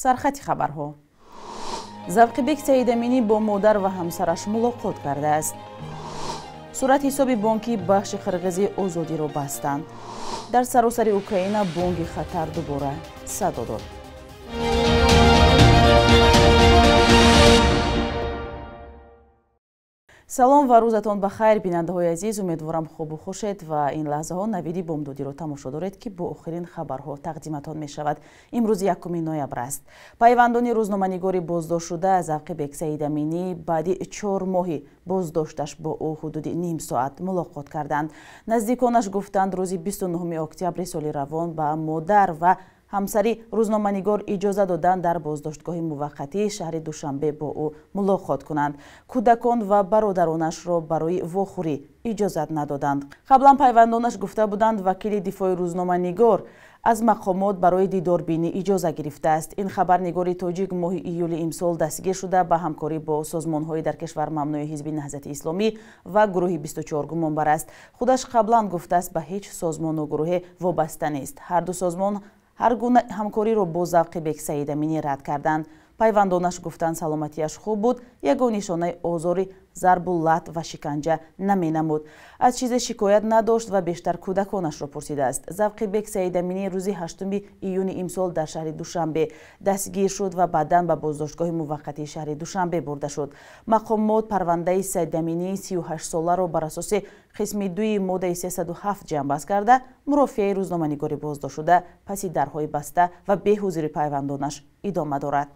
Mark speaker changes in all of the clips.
Speaker 1: Сархати хабарҳо. Завқибек Саидаминӣ бо модар ва ҳамсараш мулоқот кардааст. Сурати ҳисоби бонкии бахши қирғизии Озодиро бастанд. Дар саросари Украина бонги хатар дубора садо дод. Салом ва рӯзатон ба хайр, бинандаҳои азиз. Умедворам хубу хушед ва ин лаҳзаҳо навиди бомдодиро тамошо доред, ки бо охирин хабарҳо тақдиматон мешавад. Имрӯз 1 ноябр аст. Пайвандони рӯзноманигори боздоштшуда Завқибек Саидаминӣ баъди 4 моҳи боздошташ бо ӯ ҳудуди ним соат мулоқот карданд. Наздиконаш гуфтанд, рӯзи 29 октябри соли равон ба модар ва ҳамсари рӯзноманигор иҷоза доданд дар боздоштгоҳи муваққатии шаҳри Душанбе бо ӯ мулоқот кунанд. Кӯдакон ва бародаронашро барои вохӯрӣ иҷозат надоданд. Қаблан пайвандонаш гуфта буданд, вакили дифои рӯзноманигор аз мақомот барои дидорбинӣ иҷоза гирифтааст. Ин хабарнигори тоҷик моҳи июли имсол дастгир шуда, ба ҳамкорӣ бо созмонҳои дар кишвар мамнӯи ҳизби Наҳзати Исломӣ ва гурӯҳи 24 гумонбар аст. Худаш қаблан гуфтааст, ба ҳеҷ созмону гурӯҳе вобаста нест. Ҳар ду созмон ҳар гуна ҳамкориро бо Завқибек Саидаминӣ рад карданд. Пайвандонаш гуфтанд, саломатиаш хуб буд, ягон нишонаи озори зарбу лат ва шиканҷа наменамуд. Аз чизе шикоят надошт ва бештар кӯдаконашро пурсидааст. Завқибек Саидаминӣ рӯзи 8 июни имсол дар шаҳри Душанбе дастгир шуд ва баъдан ба боздоштгоҳи муваққатии шаҳри Душанбе бурда шуд. Мақомот парвандаи Саидаминии 38-соларо бар асоси қисми 2 моддаи 307 ҷамъбаст карда, мурофиаи рӯзноманигори боздоштшуда паси дарҳои баста ва беҳузури пайвандонаш идома дорад.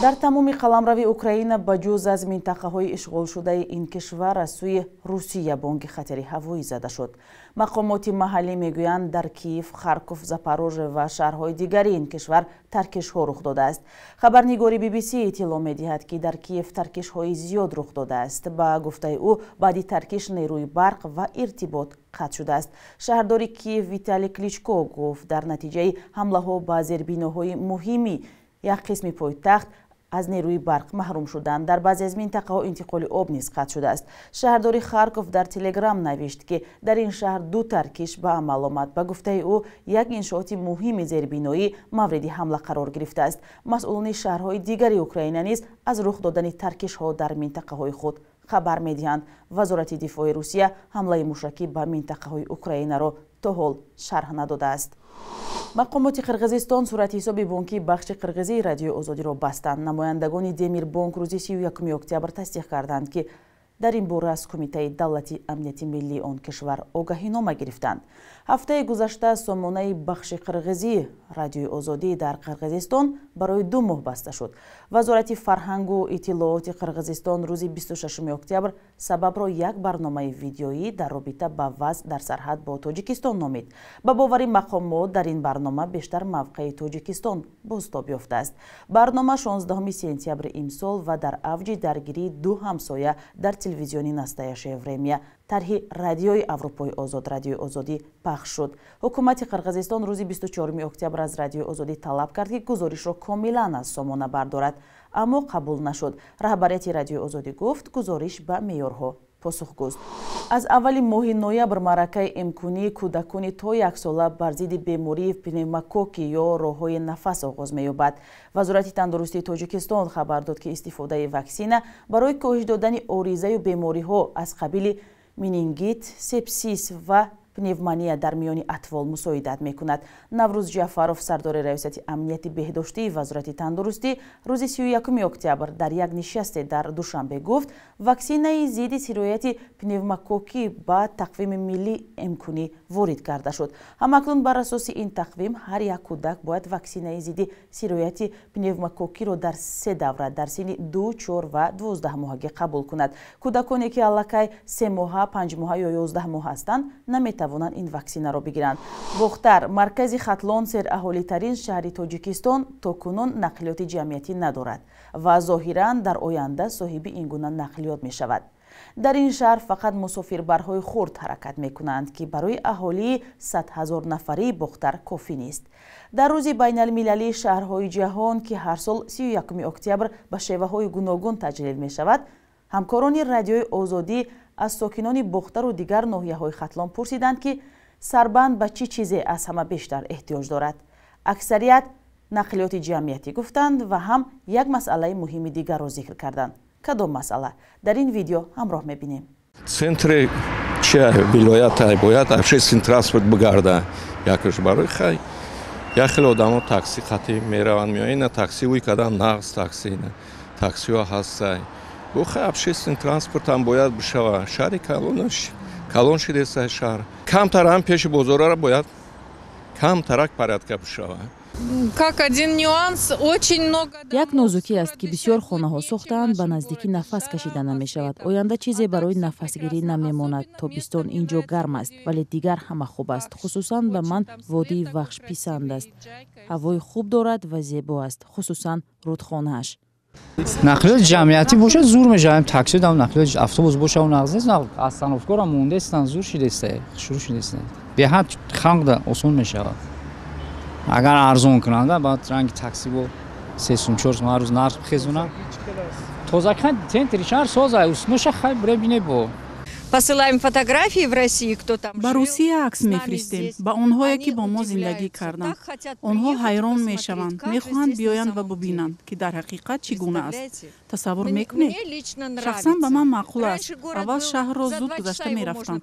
Speaker 1: Дар тамоми қаламрави Украина ба ҷуз аз минтақаҳои ишғолшудаи ин кишвар аз сӯи Русия бонги хатари ҳавоӣ зада шуд. Мақомоти маҳаллӣ мегӯянд, дар Киев, Харков, Запорожье ва шаҳрҳои дигари ин кишвар таркишҳо рух додааст. Хабарнигори BBC иттилоъ медиҳад, ки дар Киев таркишҳои зиёд рух додааст. Ба гуфтаи ӯ, баъди таркиш нерӯи барқ ва иртибот қатъ шудааст. Шаҳрдори Киев Виталий Кличко гуфт, дар натиҷаи ҳамлаҳо ба зербиноҳои муҳими як қисми пойтахт аз нерӯи барқ маҳрум шуданд. Дар баъзе аз минтақаҳо интиқоли об низ қатъ шудааст. Шаҳрдори Харков дар Телеграм навишт, ки дар ин шаҳр 2 таркиш ба амал омад. Ба гуфтаи ӯ, як иншооти муҳими зербиноӣ мавриди ҳамла қарор гирифтааст. Масъулони шаҳрҳои дигари Украина низ аз рух додани таркишҳо дар минтақаҳои худ хабар медиҳанд. Вазорати дифои Русия ҳамлаи мушакӣ ба минтақаҳои Украинаро то ҳол шарҳ надодааст. Мақомоти Қирғизистон сурати ҳисоби бонкии бахши қирғизии Радиои Озодиро бастанд. Намояндагони Демирбонк рӯзи 31 октябр тасдиқ карданд, ки дар ин бора аз Кумитаи давлати амнияти миллии он кишвар огаҳинома гирифтанд. Ҳафтаи гузашта сомонаи бахши қирғизии Радиои Озодӣ дар Қирғизистон барои 2 моҳ баста шуд. Вазорати фарҳангу иттилооти Қирғизистон рӯзи 26 октябр сабабро як барномаи видеоӣ дар робита ба вазъ дар сарҳад бо Тоҷикистон номид. Ба бовари мақомот, дар ин барнома бештар мавқеи Тоҷикистон бозтоб ёфтааст. Барнома 16 сентябри имсол ва дар авҷи даргирии ду ҳамсоя дар телевизиони Настоящее время тарҳи Радиои Аврупои Озод Радиои Озодӣ пахш шуд. Ҳукумати Қирғизистон рӯзи 24 октябр аз Радиои Озодӣ талаб кард, ки гузоришро комилан аз сомона бардорад, аммо қабул нашуд. Раҳбарияти Радиои Озодӣ гуфт, гузориш ба меъёрҳо посухгӯст. Аз аввали моҳи ноябр маъракаи имконии кӯдакони то 1 сола бар зидди бемории пневмококки ё роҳҳои нафас оғоз меёбад. Вазорати тандурустии Тоҷикистон хабар дод, ки истифодаи ваксина барои коҳиш додани оризаю бемориҳо аз қабили менингит, сепсис ва пневмония дар миёни атфол мусоидат мекунад. Наврӯз Ҷафаров, сардори раёсати амнияти беҳдоштии Вазорати тандурустӣ, рӯзи 31 октябр дар як нишасте дар Душанбе гуфт, ваксинаи зидди сирояти пневмококкӣ ба тақвими миллӣ имконӣ ворид карда шуд. Ҳамакнун бар асоси ин тақвим ҳар як кӯдак бояд ваксинаи зидди сирояти пневмококкиро дар се давра дар синни 2, 4 ва 12 моҳагӣ қабул кунад. Кӯдаконе ки аллакай 3 моҳа, 5 моҳа ё 11 моҳ ҳастанд, наметавонанд ин ваксинаро бигиранд. Бохтар, маркази Хатлон, сераҳолитарин шаҳри Тоҷикистон, то кунун нақлиёти ҷамъиятӣ надорад ва зоҳиран дар оянда соҳиби ин гуна нақлиёт мешавад. Дар ин шаҳр фақат мусофирбарҳои хурд ҳаракат мекунанд, ки барои аҳолии 100 000 нафарии Бохтар кофӣ нест. Дар рӯзи байналмилалии шаҳрҳои ҷаҳон, ки ҳар сол 31 октябр ба шеваҳои гуногун таҷлил мешавад, ҳамкорони Радиои Озодӣ аз сокинони Бохтару дигар ноҳияҳои Хатлон пурсиданд, ки сарбанд ба чӣ чизе аз ҳама бештар эҳтиёҷ дорад. Аксарият Нақлиёти ҷамъиятӣ гуфтанд ва ҳам як масъалаи муҳими дигарро зикр карданд. Кадом масъала? Дар ин видео ҳамроҳ мебинем.
Speaker 2: Центри чи вилоят бояд общественный транспорт бигарда. Якаш барои хай як хеле одамо такси қатӣ мераванд, меоянд, на такси уй кадан нағз такси, таксиҳо ҳастай. Бо хай общественный транспорт ҳам бояд бишава. Шаҳри калонаш калон шидеста шаҳр. Камтар ҳам пеши бозорара бояд камтарак порядка бишава.
Speaker 3: Как один нюанс, очень много.
Speaker 1: Як нозукӣ аст, ки бисёр хонаҳо сохтаанд, ба наздикӣ нафас кашида намешавад. Оянда чизе барои нафасгирӣ намемонад. Тобистон ин ҷо гарм аст, вале дигар ҳама хуб аст. Хусусан ба ман водии Вахш писанд аст. Ҳавои хуб дорад ва зебо аст, хусусан рудхонааш.
Speaker 4: Нақлиёти ҷамъиятӣ бошад, зур мешавад. Такси дам нақлиёти автобус бошад, нағз нест. Остановкаро мондестан, зур шидеста, шурӯъ шидеста. Беҳад халқда осон мешавад. Агар арзон кунанда, баъд ранги такси бо 3-4 сум ҳар рӯз нарх бихезонанд. Тоза центри шаҳр соза, усноша хай бре бине бо.
Speaker 3: Посылаем фотографии в Россию, кто там.
Speaker 5: Ба Русия акс мефиристем, ба онҳое, ки бо мо зиндагӣ карданд. Онҳо ҳайрон мешаванд, мехоҳанд биёянд ва бубинанд, ки дар ҳақиқат чӣ гуна аст. Тасаввур мекунед? Шахсан ба ман маъқул аст. Аввал шаҳрро зуд гузашта мерафтам.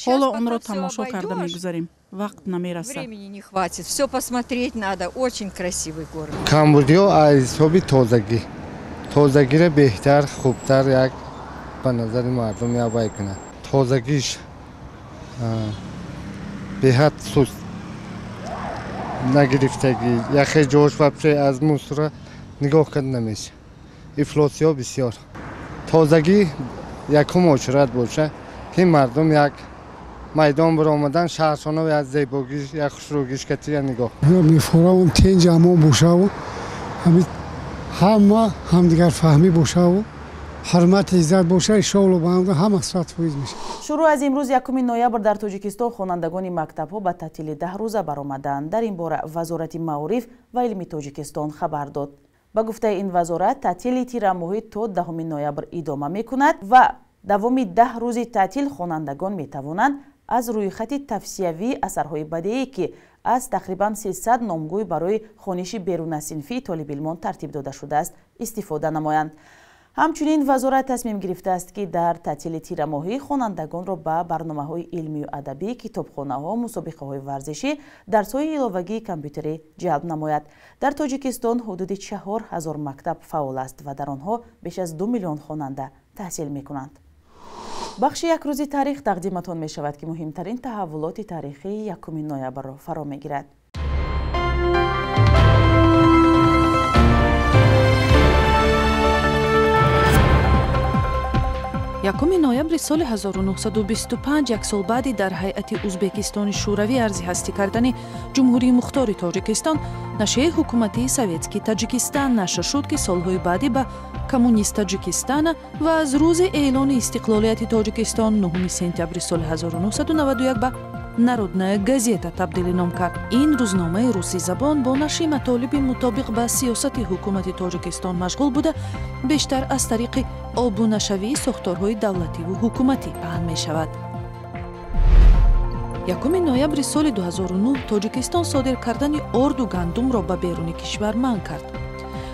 Speaker 5: Ҳоло онро тамошо карда мегузарем. Вақт намерасад.
Speaker 3: Времени не хватит. Всё посмотреть надо. Очень красивый город.
Speaker 6: Камбудиё аз ҳисоби тозагӣ. Тозагиро беҳтар, хубтар як ба назари мардум явай кунад. Тозагиш беҳад суст нагирифтагӣ, яхе ҷош вообще аз мусора нигоҳ карда намешавад. Ифлосиҳо бисёр. Тозагӣ якум очурат боша, ки мардум як майдон баромадан шаҳршона як зебогиш, як хушрӯгиш катия нигоҳ.
Speaker 7: Мефоравум тенҷ амон бошаву ҳама ҳамдигарфаҳмӣ бошаву ҳурмати иззат боша, иншоалло ба ҳама 100% мешавад.
Speaker 1: Шурӯъ аз имрӯз 1 ноябр дар Тоҷикистон хонандагони мактабҳо ба таътили 10 рӯза баромаданд. Дар ин бора Вазорати маориф ва илми Тоҷикистон хабар дод. Ба гуфтаи ин вазорат, таътили тирамоҳӣ то 10 ноябр идома мекунад ва давоми 10 рӯзи таътил хонандагон метавонанд аз рӯйхати тавсиявии асарҳои бадеӣ, ки аз тақрибан 300 номгӯй барои хониши берунасинфии толибилмон тартиб дода шудааст, истифода намоянд. Ҳамчунин вазорат тасмим гирифтааст, ки дар таътили тирамоҳӣ хонандагонро ба барномаҳои илмию адабӣ, китобхонаҳо, мусобиқаҳои варзишӣ, дарсҳои иловагии компютерӣ ҷалб намояд. Дар Тоҷикистон ҳудуди 4000 мактаб фаъол аст ва дар онҳо беш аз 2 миллион хонанда таҳсил мекунанд. Бахши як рӯзи таърих тақдиматон мешавад, ки муҳимтарин таҳаввулоти таърихии 1 ноябрро фаро мегирад.
Speaker 8: Якуми ноябри соли 1925, як сол баъди дар ҳайати Узбекистони Шӯравӣ арзи ҳастӣ кардани Ҷумҳурии Мухтори Тоҷикистон, нашрияи ҳукуматии Советский Таҷикистан нашр шуд, ки солҳои баъдӣ ба Коммунист Таҷикистана ва аз рӯзи эълони истиқлолияти Тоҷикистон 9 сентябри соли 1991 ба Народная газета табдили ном кард. Ин рӯзномаи русизабон бо нашри матолиби мутобиқ ба сиёсати ҳукумати Тоҷикистон машғул буда, бештар аз тариқи обунашавии сохторҳои давлативу ҳукуматӣ паҳн мешавад. 1 ноябри соли 2009 Тоҷикистон содир кардани орду гандумро ба беруни кишвар манъ кард.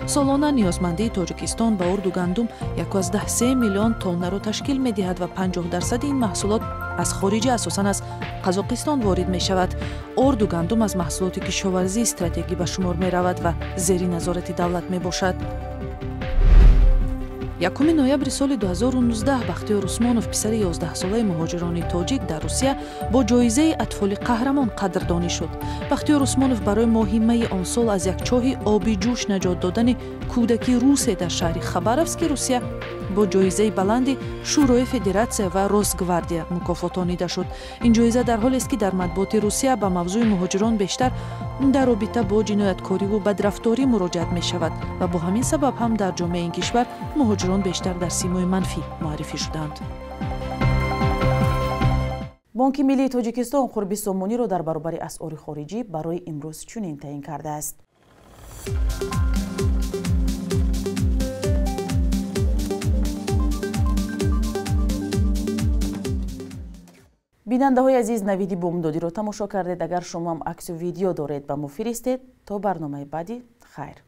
Speaker 8: Солона ниёзмандии Тоҷикистон ба орду гандум 1,3 миллион тоннаро ташкил медиҳад ва 50% ин маҳсулот аз хориҷа, асосан аз Қазоқистон ворид мешавад. Орду гандум аз маҳсулоти кишоварзии стратегӣ ба шумор меравад ва зери назорати давлат мебошад. 1 ноябри соли 2019 Бахтиёр Усмонов, писари 11-солаи муҳоҷирони тоҷик дар Русия, бо ҷоизаи Атфоли қаҳрамон қадрдонӣ шуд. Бахтиёр Усмонов барои моҳи майи он сол аз як чоҳи оби ҷӯш наҷот додани кӯдаки русе дар шаҳри Хабаровски Русия бо ҷоизаи баланди Шӯрои Федератсия ва Росгвардия мукофотонида шуд. Ин ҷоиза дар ҳолест, ки дар матбуоти Русия ба мавзӯи муҳоҷирон бештар дар робита бо ҷинояткориву бадрафторӣ муроҷиат мешавад ва бо ҳамин сабаб ҳам дар ҷомеаи ин кишвар муҳоҷирон бештар дар симои манфӣ муаррифӣ шуданд.
Speaker 1: Бонки Миллии Тоҷикистон қурби сомониро дар баробари асъори хориҷӣ барои имрӯз чунин таъин кардааст. Бинандаҳои азиз, навиди бомдодиро тамошо кардед. Агар шумо ҳам аксу видео доред, ба мо фиристед. То барномаи баъдӣ Хайр.